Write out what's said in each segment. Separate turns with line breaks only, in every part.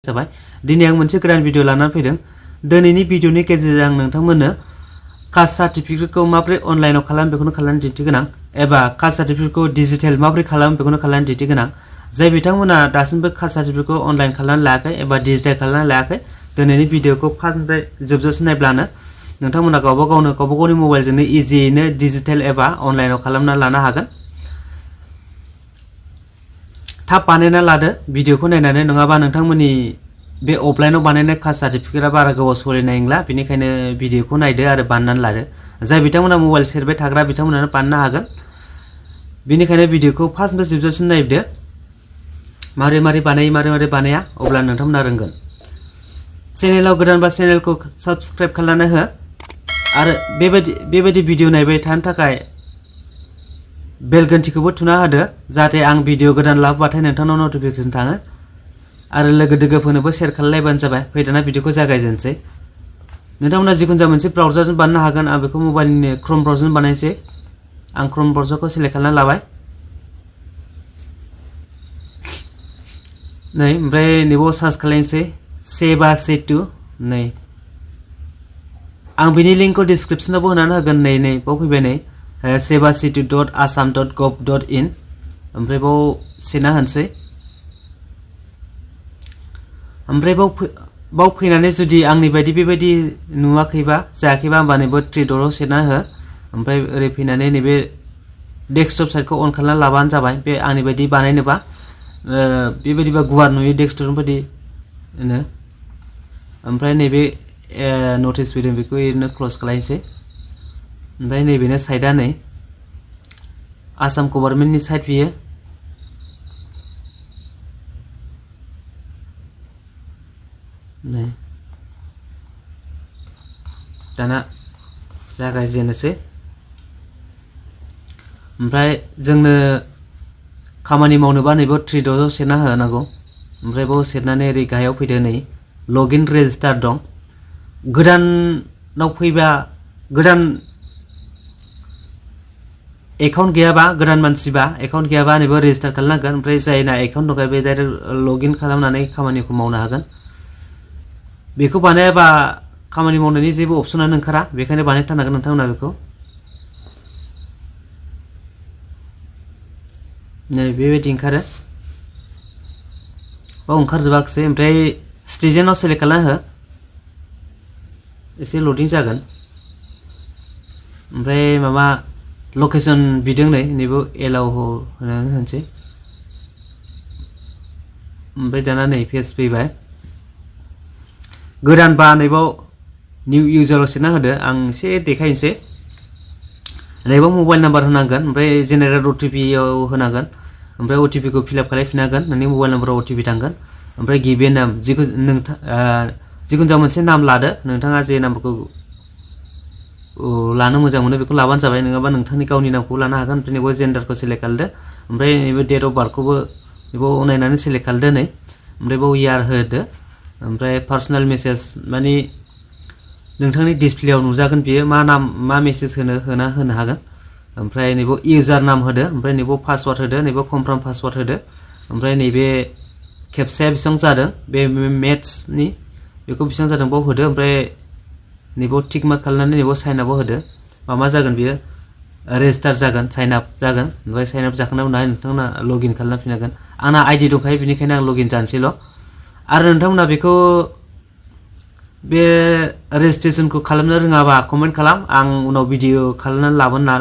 जाबाय दिनै आं मोनसे गोदान भिडिअ लानानै फैदों। दिनैनि भिडिअनि गेजेरजों आं नोंथांमोननो कास्ट सार्टिफिकेटखौ माबोरै अनलाइनाव खालाम बेखौनो खालामनो दिन्थिगोनां एबा कास्ट सार्टिफिकेटखौ डिजिटेल माबोरै खालाम बेखौनो खालामनो दिन्थिगोनां। जाय बिथांमोना दासिमबो कास्ट सार्टिफिकेटखौ अनलाइन खालामनानै लायाखै एबा डिजिटेल खालामनानै लायाखै दिनैनि भिडिअखौ फार्स्टनिफ्राय जोबजासिम नायब्लानो नोंथांमोना गावबा गावनि मबाइलजोंनो इजियैनो डिजिटेल एबा अनलाइनाव खालामना लानो हागोन। थाब बानायना लादो भिडिअखौ नायनानै, नङाबा नोंथांमोननि बे अफलाइनाव बानायनाय कास्ट सार्टिफिकेटआ बारा गोबाव सलिनाय नंला। बेनिखायनो भिडिअखौ नायदो आरो बानायनानै लादो। जाय बिथांमोना मबाइल सेरबाय थाग्रा बिथांमोनानो बानायनो हागोन। बेनिखायनो भिडिअखौ फार्स्टनिफ्राय जोबजासिम नायदो मारै बानाया, अब्ला नोंथांमोना रोंगोन। चेनेलाव गोदानबा चेनेलखौ साबस्क्राइब खालामनानै हो आरो बेबायदि भिडिअ नायबाय थानो थाखाय बेल घन्टिखौबो थुना होदो, जाहाथे आं भिडिअ गोदान लाबोबाथाय नोंथांनाव नटिफिकेसन थाङो। आरो लोगो दोगोफोरनोबो शेयार खालामलायबानो जाबाय। फै दाना भिडिअखौ जागायजेनसै। नोंथांमोना जिखुनु जाया मोनसे ब्राउजारजों बानायनो हागोन। आं बेखौ मबाइलनि क्रोम ब्राउजारजों बानायनोसै। आं क्रोम ब्राउजारखौ सेलेक्ट खालामना लाबाय। नै ओमफ्राय नैबाव सार्च खालामनोसै सेबा सेतु। नै आं बिनि लिंकखौ डिसक्रिपसनावबो होनानै होगोन। नै बाव फैबाय, नै sebasetu.assam.gov.in ओमफ्राय बाव सेना होनसै। ओमफ्राय बाव फैनानै जुदि आंनि बायदि बेबायदि नुवाखैबा जायाखैबा होमबा नैबे थ्रि डटआव सेना हो। ओमफ्राय ओरै फैनानै नैबे डेस्कटप साइडखौ अन खालामना लाबानो जाबाय। बे आंनि बायदि बानायनोबा बेबायदिबा गुवार नुयो डेस्कटप बायदि नो। ओमफ्राय नैबे नटिस फैदों बेखौ ओरैनो क्ल'ज खालामनोसै। ओमफ्राय नैबेनो साइडआ नै आसाम गभर्नमेन्टनि साइड फैयो। नै दाना जागायजेननोसै। ओमफ्राय जोंनो खामानि मावनोबा नैबे थ्रि डटआव सेरना होनांगौ। ओमफ्राय बाव सेरनानै ओरै गाहायाव फैदो, नै लगइन रेजिस्टार दं। गोदानाव फैबा गोदान एकाउन्ट गैयाबा, गोदान मानसिबा एकाउन्ट गैयाबा नैबे रेजिस्टार खालामनांगोन। ओमफ्राय जायना एकाउन्ट दंखायो बे डाइरेक्ट लगइन खालामनानै खामानिखौ मावनो हागोन। बेखौ बानायाबा खामानि मावनायनि जेबो अपसनानो ओंखारा, बेखायनो बानायथारनांगोन नोंथांमोना बेखौ। नै बेबायदि ओंखारो। बाव ओंखारजोबाखिसै। ओमफ्राय सिटिजेनाव सेलेक्ट खालामना हो, एसे लडिं जागोन। ओमफ्राय माबा लकेसन बिदों, नैबे एलाव होनोसै। ओमफ्राय दाना नै पेज फैबाय। गोदानबा नैबाव निउ इउजाराव सेरना होदो। आं एसे देखायनोसै। नैबाव मबाइल नाम्बार होनांगोन। ओमफ्राय जेनेरेट अटिपिआव होनांगोन। ओमफ्राय अटिपिखौ फिलआप खालामफिननांगोन। नोंनि मबाइल नाम्बाराव अटिपि थांगोन। ओमफ्राय गिभे नाम जिखुनु जाया मोनसे नाम लादो। नोंथाङा जे नामखौ लानो मोजां मोनो बेखौ लाबानो जाबाय। नङाबा नोंथांनि गावनि नामखौ लानो हागोन। ओमफ्राय नैबे जेन्डारखौ सेलेक्ट खालामदो। ओमफ्राय नैबे डेट अफ बार्थखौबो बेखौ नायनानै सेलेक्ट खालामदो। नै ओमफ्राय बाव इयार होदो। ओमफ्राय पार्सनेल मेसेज माने नोंथांनि डिसप्लेआव नुजागोन बियो मा मेसेज होनो हागोन। ओमफ्राय नैबे इउजार नाम होदो। ओमफ्राय नैबे पासवार्ड होदो। नैबे कनफार्म पासवार्ड होदो। ओमफ्राय नैबे खेबसेया बेसेबां जादों बे मेथ्सनि बेखौ बेसेबां जादों बाव होदो। ओमफ्राय नैबे टिक मार्क खालामनानै नैबे साइन आपआव होदो। मा जागोन बियो रेजिस्टार जागोन, साइन आप जागोन। ओमफ्राय साइन आप जाखांनायनि उनावहाय नोंथांमोना लगइन खालामफिननांगोन। आंना आइडि दंखायो बेनिखायनो आं लगइन जानोसैल'। आरो नोंथांमोना बेखौ बे रेजिस्ट्रेसनखौ खालामनो रोङाबा कमेन्ट खालाम। आं उनाव भिडिअ खालामनानै लाबोनो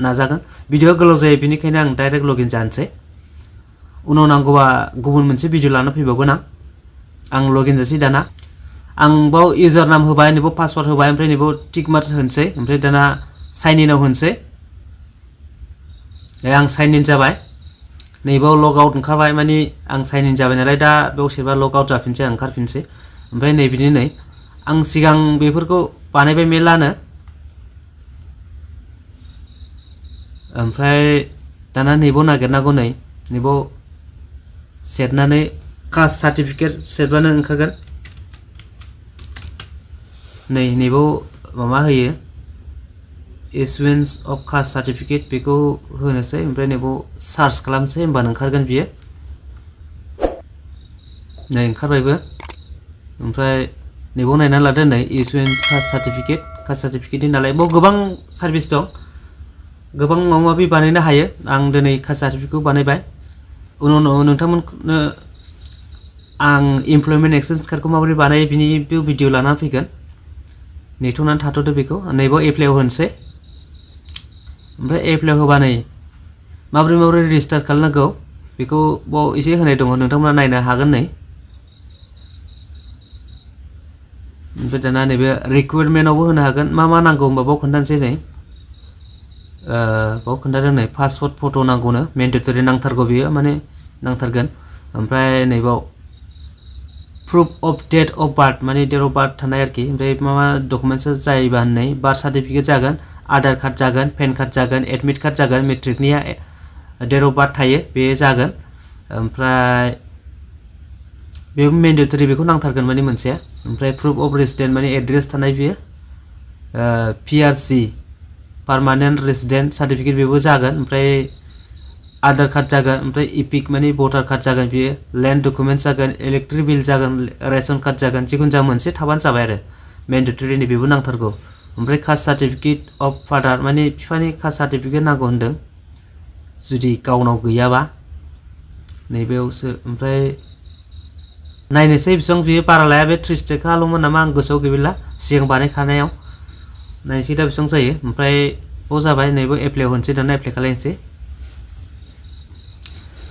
नाजागोन। भिडिअआ गोलाव जायो बेनिखायनो आं डाइरेक्ट लगइन जानोसै। उनाव नांगौबा गुबुन मोनसे भिडिअ लाना फैबावगोन आं लगइन जानोसै दाना। आं बाव इउजार नाम होबाय, नैबे पासवार्ड होबाय। ओमफ्राय नैबे टिक मार्क होनोसै। ओमफ्राय दाना साइन इनआव होनोसै। आं साइन इन जाबाय। नैबाव लग आउट ओंखारबाय, माने आं साइन इन जाबाय नालाय दा बेयाव सेरबा लग आउट जाफिनसै, ओंखारफिनसै। ओमफ्राय नै बिदिनो नै आं सिगां बेफोरखौ बानायबाय मेरलानो। ओमफ्राय दाना नैबाव नागिरनांगौ। नैबाव सेरनानै कास्ट सार्टिफिकेट सेरबानो ओंखारगोन। नैबाव माबा होयो इसुएन्स अफ कास्ट सार्टिफिकेट बेखौ होनोसै। ओमफ्राय नैबाव सार्च खालामसै, होमबानो ओंखारगोन बियो। नै ओंखारबायबो। ओमफ्राय नैबाव नायना लादो नै इशु एन्ड कास्ट सार्टिफिकेटनि नालाय बाव गोबां सार्भिस दं, गोबां माबा माबि बानायनो हायो। आं दिनै कास्ट सार्टिफिकेटखौ बानायबाय। उनाव नोंथांमोननो आं इमप्लयमेन्ट एक्सचेन्ज कार्डखौ माबोरै बानायो बिनि भिडिअ लानानै फैगोन। नेथ'नानै थाथ'दो बेखौ। नैबाव एप्लाइआव होनोसै। ओमफ्राय एप्लाइआव होबा नै माबोरै रेजिस्टार खालामनांगौ बेखौ बाव एसे होनाय दङ, नोंथांमोना नायनो हागोन नै। ओमफ्राय दाना नैबे रिक्वायरमेन्टआवबो होनो हागोन मा नांगौ होमबा बाव खोन्थानोसै नै। बाव खोन्थादों नै पासपर्ट फट' नांगौनो, मेन्डेटरि नांथारगौ बेयो, माने नांथारगोन। ओमफ्राय नैबाव proof of date of birth, माने डेट अफ बार्थ थानाय आरोखि। ओमफ्राय मा डकुमेन्ट्स जायोबा नै बार्थ सार्टिफिकेट जागोन, आधार कार्ड जागोन, पेन कार्ड जागोन, एडमिट कार्ड जागोन, मेट्रिकनिया डेट अफ बार्थ थायो बे जागोन। ओमफ्राय बेबो मेन्डेटरि, बेखौ नांथारगोन माने मोनसे। ओमफ्राय प्रुफ अफ रेसिडेन्ट माने एड्रेस थानाय बियो, PRC पारमानेन्ट रेसिडेन्ट सार्टिफिकेट बेबो जागोन। ओमफ्राय आधार कार्ड जागोन, ओमफ्राय इपिक माने भटार कार्ड जागोन बियो, लेन्ड डकुमेन्ट जागोन, इलेक्ट्रिक बिल जागोन, रेशन कार्ड जागोन, जिखुनु जाया मोनसे थाबानो जाबाय आरो मेन्डेटरिनि बेबो नांथारगौ। ओमफ्राय कास्ट सार्टिफिकेट अफ फादार माने बिफानि कास्ट सार्टिफिकेट नांगौ होन्दों जुदि गावनाव गैयाबा नैबेयावसो। ओमफ्राय नायनोसै बेसेबां बियो, बारा लाया बे 30 थाखाल'मोन नामा, आं गोसोआव गैला सिगां बानायखानायाव। नायनोसै दा बेसेबां जायो। ओमफ्राय बाव जाबाय नैबो एप्लाइआव होनोसै, दाना एप्लाइ खालायनोसै।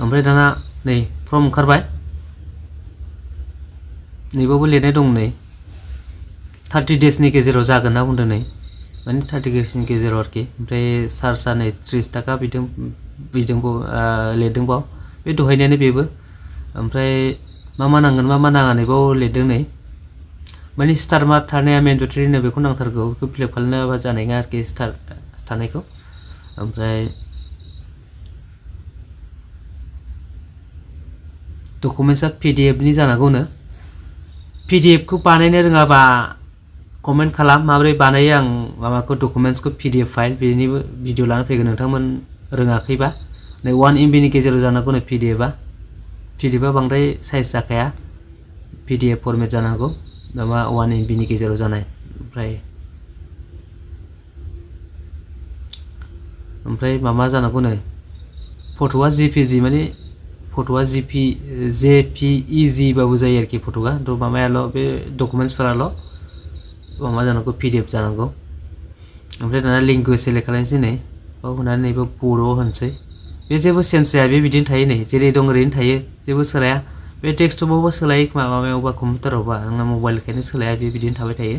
ओमफ्राय दाना नै फर्म ओंखारबाय, नैबावबो लिरनाय दं नै 30 डेजनि गेजेराव जागोन होनना बुंदों नै, माने 30 डेजनि गेजेराव आरोखि। ओमफ्राय चार्जआ नै 30 थाखा बिदोंबाव लिरदोंबाव, बे दहायनायानो बेबो। ओमफ्राय मा नांगोन मा नाङा नैबाव लिरदों नै, माने स्टार मार्क थानाया मेन्डेटरिनो, बेखौ नांथारगौ, बेखौ फिलआप खालामनोबा जानाय नङा आरोखि स्टार थानायखौ। ओमफ्राय डकुमेन्ट्सआ PDF नि जानांगौनो। PDF खौ बानायनो रोङाबा कमेन्ट खालाम, माबोरै बानायो आं माबाखौ डकुमेन्ट्सखौ PDF फाइल, बेनिबो भिडिअ लाना फैगोन नोंथांमोन रोङाखैबा। नै 1 MB नि गेजेराव जानांगौ नै PDF आ बांद्राय साइज जाखाया, PDF फर्मेट जानांगौ, माबा 1 MB नि गेजेराव जानाय। ओमफ्राय माबा जानांगौ नै फट'आ JPG, माने फट'आ JPEG बाबो जायो आरोखि फट'आ, थ' माबायाल' बे डकुमेन्ट्सफोराल' माबा जानांगौ PDF जानांगौ। ओमफ्राय दाना लेंगुवेज सेलेक्ट खालामनोसै नै, बाव होनानै नैबो बर' होनोसै। बे जेबो चेन्ज जाया, बे बिदिनो थायो नै, जेरै दं ओरैनो थायो, जेबो सोलाया। बे डेस्कटपावबो सोलायो खोमा, माबायावबा कम्पिउटारावबा, आंना मबाइलखायनो सोलाया, बे बिदिनो थाबाय थायो।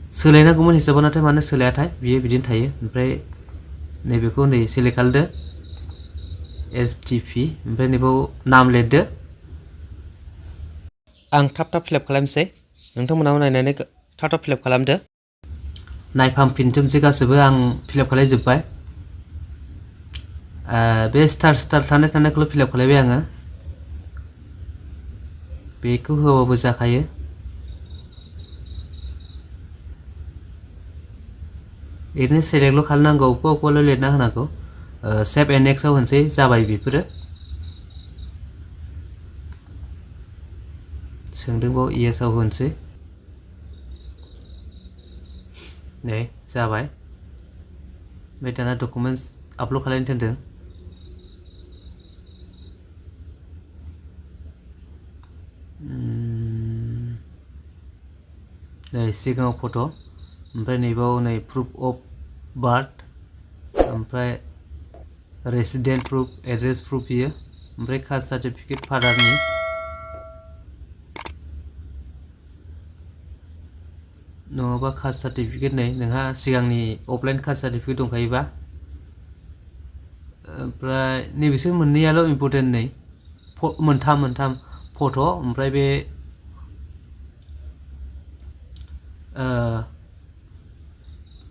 सोलायनांगौमोन हिसाबाव, नाथाय मानो सोलायाथाय, बियो बिदिनो थायो। ओमफ्राय नैबेखौ नै सेलेक्ट खालामदो STP, ओमफ्राय नैबाव नाम लिरदो। आं थाब फिलआप खालामसै, नोंथांमोनाव नायनानै थाब फिलआप खालामदो। नायफामफिनजोबसै गासैबो, आं फिलआप खालामजोब्बाय। बे स्टार थानायखौल' फिलआप खालामबाय आङो, बेखौ होबाबो जाखायो। ओरैनो सेलेक्टल' खालामनांगौ, अबेखौबा लिरना होनांगौ। सेभ एन्ड नेक्स्टआव होनोसै, जाबाय बेफोरो। सोंदोंबाव येसआव होनोसै, नै जाबाय। ओमफ्राय दाना डकुमेन्ट्स आपल'ड खालामनो थिनदों। नै सिगाङाव फट', ओमफ्राय नैबाव नै प्रुफ अफ बार्थ, ओमफ्राय रेसिडेन्ट प्रुफ, एड्रेस प्रुफ बियो, ओमफ्राय कास्ट सार्टिफिकेट फादारनि, नङाबा कास्ट सार्टिफिकेट नै नोंहा सिगांनि अफलाइन कास्ट सार्टिफिकेट दंखायोबा। ओमफ्राय नैबेसोर मोननैयाल' इम्परटेन्ट नै, मोनथाम फट', ओमफ्राय बे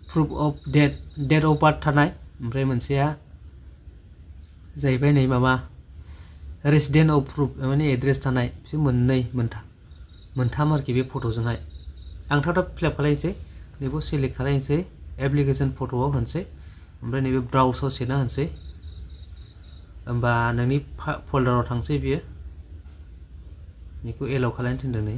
proof of date of birth थानाय, ओमफ्राय मोनसेया जाहैबाय नै माबा रेसिडेन्ट अफ प्रुफ, माने एड्रेस थानाय, बिसोर मोनथाम आरोखि बे फट'जोंहाय। आं थाब फिलआप खालामनोसै, नैबाव सेलेक्ट खालामनोसै, एप्लिकेसन फट'आव होनोसै, ओमफ्राय नैबे ब्राउजाव सोना होनोसै, होमबा नोंनि फल्डाराव थांसै बियो। बेखौ एलाउ खालामनो थिनदों नै।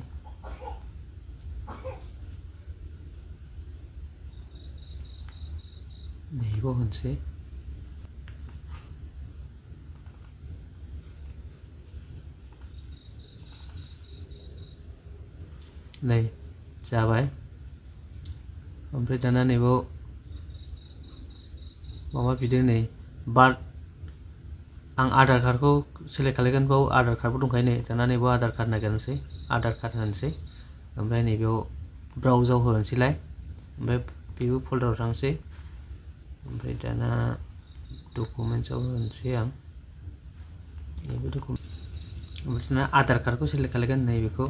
नैबाव होनसै नै जाबाय ओमफ्राय दाना नैबाव माबा बिदों नै बार्थ आं आधार कार्डखौ सेलेक्ट खालामगोन बाव आधार कार्डबो दंखायो नै दाना नैबाव आधार कार्ड नागिरनोसै आधार कार्ड होनसै ओमफ्राय नैबेयाव ब्राउजाव होनसैलाय ओमफ्राय बेबो फोल्डराव थांसै ओमफ्राय दाना डकुमेन्ट्सआव होनसै आं नैबे डकुमेन्ट ओमफ्राय दाना आधार कार्डखौ सेलेक्ट खालामगोन नैबेखौ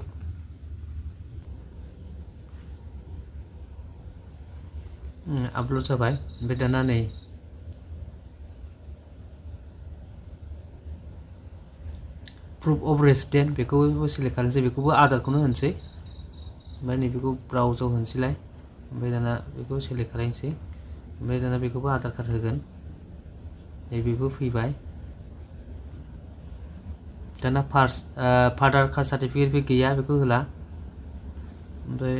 आपलोड जाबाय ओमफ्राय दाना नै प्रुफ अफ रेसिडेन्ट बेखौबो सेलेक्ट खालामसै बेखौबो आधारखौनो होनसै ओमफ्राय नैबेखौ ब्राउजाव होनसैलाय ओमफ्राय दाना बेखौ सेलेक्ट खालामसै ओमफ्राय दाना बेखौबो आधार कार्ड होगोन नैबेबो फैबाय दाना फादार कास्ट सार्टिफिकेट बे गैया बेखौ होला ओमफ्राय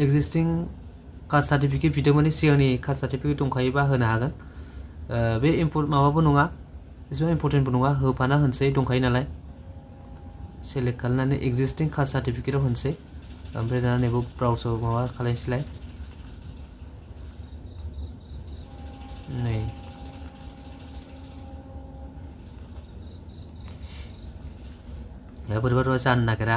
एक्जिस्टिं कास्ट सार्टिफिकेट बिदों माने सिगांनि कास्ट सार्टिफिकेट दंखायोबा होनो हागोन बे माबाबो नङा एसेबां इम्पर्टेन्टबो नङा होफाना होनसै दंखायो नालाय सेलेक्ट खालामनानै एक्जिस्टिं कास्ट सार्टिफिकेटआव होनसै ओमफ्राय दाना नैबाव ब्राउजाव माबा खालामसैलाय नै बोरैबा जानो नागिरा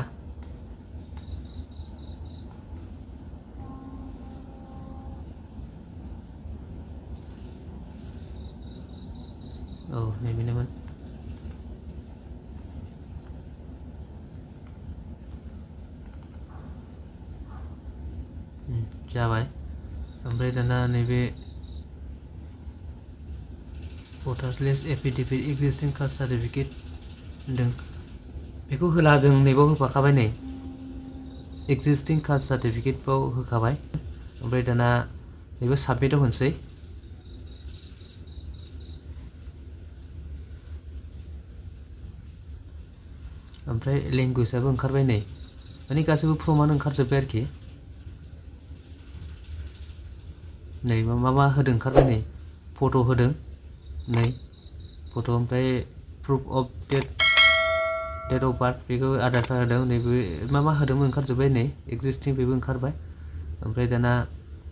औ नैबेनोमोन जाबाय ओमफ्राय दाना नैबे voters list affidavit existing caste certificate होनदों बेखौ होला जों नैबाव होफाखाबाय नै एक्जिस्टिं कास्ट सार्टिफिकेटआव होखाबाय ओमफ्राय दाना नैबे साबमिटआव होनसै ओमफ्राय लेंगुवेजआबो ओंखारबाय नै माने गासैबो फर्मानो ओंखारजोब्बाय आरोखि नै मा होदों ओंखारबाय नै फट' होदों नै फट' ओमफ्राय proof of date of birth बेखौ आधार कार्ड होदों नैबे मा होदोंमोन ओंखारजोब्बाय नै एक्जिस्टिं बेबो ओंखारबाय ओमफ्राय दाना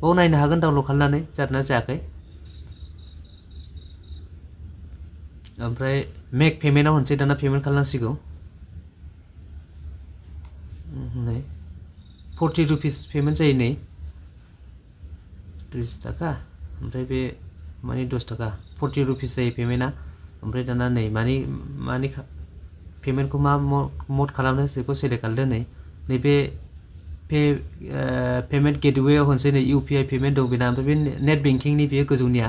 बाव नायनो हागोन डाउनलड खालामनानै जादोंना जायाखै ओमफ्राय मेक पेमेन्टआव होनसै दाना पेमेन्ट खालामनांसिगौ नै 40 रुपिस पेमेन्ट जायो नै 30 थाखा ओमफ्राय बे माने 10 थाखा 40 रुपिस जायो पेमेन्टआ ओमफ्राय दाना नै मानि पेमेन्टखौ मा मड खालामनो बेखौ सेलेक्ट खालामदो नै नैबे पेमेन्ट गेटवेआव होनसै नै इउपिआई पेमेन्ट दं बेना ओमफ्राय बे नेट बेंकिंनि बेयो गोजौनिया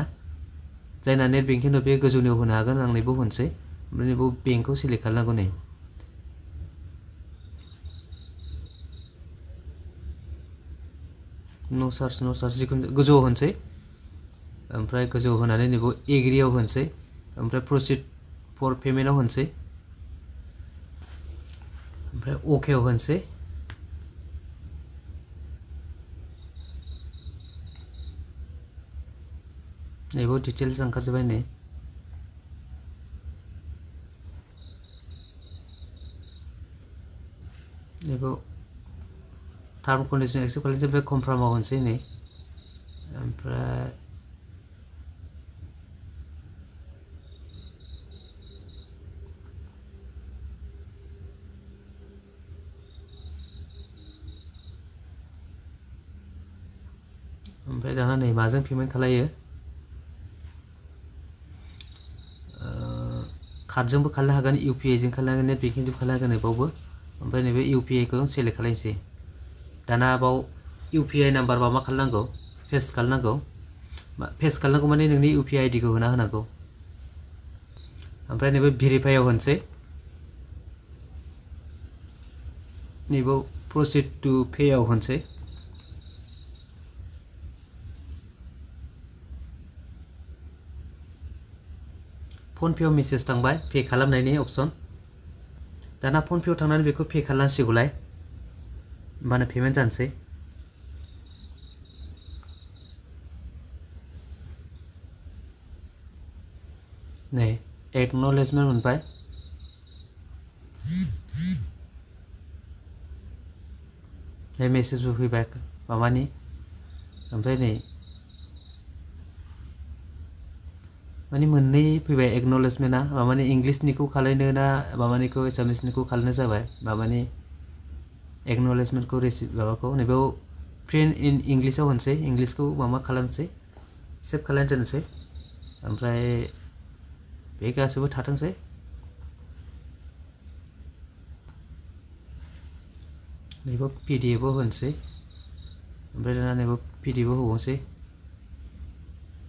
जायना नेट बेंकिं दं बे गोजौनियाव होनो हागोन आं नैबाव होनसै ओमफ्राय नैबाव बेंकखौ सेलेक्ट खालामनांगौ नै नो चार्ज जिखुनु गोजौआव होनसै ओमफ्राय गोजौआव होनानै नैबाव एग्रियाव होनसै ओमफ्राय प्रसिड फर पेमेन्टआव होनसै ओमफ्राय अकेआव होनसै नैबाव डिटेल्स ओंखारजोब्बाय नै नैबाव टार्म कन्डिशन एक्सेप्ट खालामसै ओमफ्राय कनफार्माव होनसै नै ओमफ्राय दाना नै माजों पेमेन्ट खालायो कार्डजोंबो खालामनो हागोन इउपिआइजों खालामनो हागोन नेट बेंकिंजों खालामनो हागोन नैबावबो ओमफ्राय नैबे इउपिआइखौ सेलेक्ट खालामसै दाना बाव इउपिआई नाम्बार मा खालामनांगौ पेस्ट खालामनांगौ माने नोंनि इउपिआई आइडिखौ होना होनांगौ ओमफ्राय नैबे भेरिफाइआव होनसै नैबाव प्रसिड टु पेआव होनसै फनपेआव मेसेज थांबाय पे खालामनायनि अपसन दाना फनपेआव थांनानै बेखौ पे खालामनांसिगौलाय होमबानो पेमेन्ट जानोसै एक्न'लेजमेन्ट मोनबाय बे मेसेजबो फैबाय माबानि ओमफ्राय नै माने मोननै फैबाय एक्न'लेजमेन्टआ माबानि इंलिसनिखौ खालायनो ना माबानिखौ एसामिसनिखौ खालायनो जाबाय माबानि एक्न'लेजमेन्टखौ रिसिभ माबाखौ नैबेयाव प्रिन्ट इन इंलिसाव होनसै इंलिसखौ माबा खालामसै सेभ खालामना दोनसै ओमफ्राय बे गासैबो थाथोंसै नैबेयाव पिडिएफआव होनसै ओमफ्राय दाना नैबेयाव पिडिएफआव होबावनोसै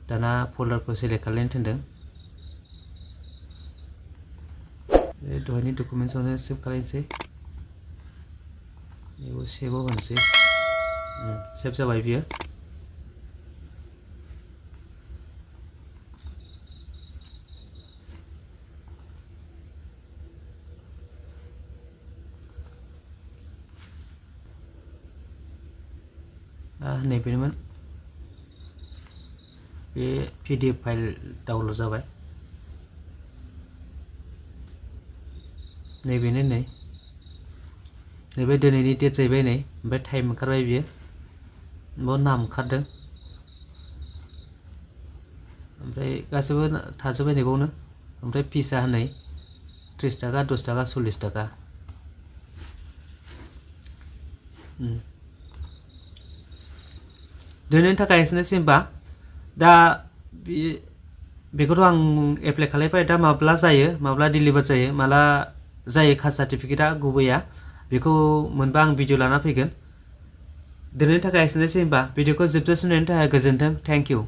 दाना फोल्डारखौ सेलेक्ट खालामनो थिनदों बे दहायनि डकुमेन्ट्सआवनो सेभ खालामनोसै बेयाव सेभआव होनसै सेभ जाबाय बियो नैबेमोन बे पिडिएफ फाइल डाउनलड जाबाय नैबेनो नैबे दिनैनि डेट जाहैबाय नै ओमफ्राय टाइम ओंखारबाय बियो बेयाव नाम ओंखारदों ओमफ्राय गासैबो थाजोब्बाय नैबावनो ओमफ्राय फिसा हनै 30 टाका 10 टाका 40 टाका दिनैनि थाखाय एसेनोसै होमबा दा बेखौथ' आं एप्लाइ खालामबाय दा माब्ला जायो माब्ला डिलिभार जायो माला जायो कास्ट सार्टिफिकेटआ गुबैया बेखौ मोनबा आं भिडिअ लाना फैगोन दिनैनि थाखाय एसेनोसै होमबा भिडिअखौ जोबजासिम नायनायनि थाखाय गोजोन्थों थेंक इउ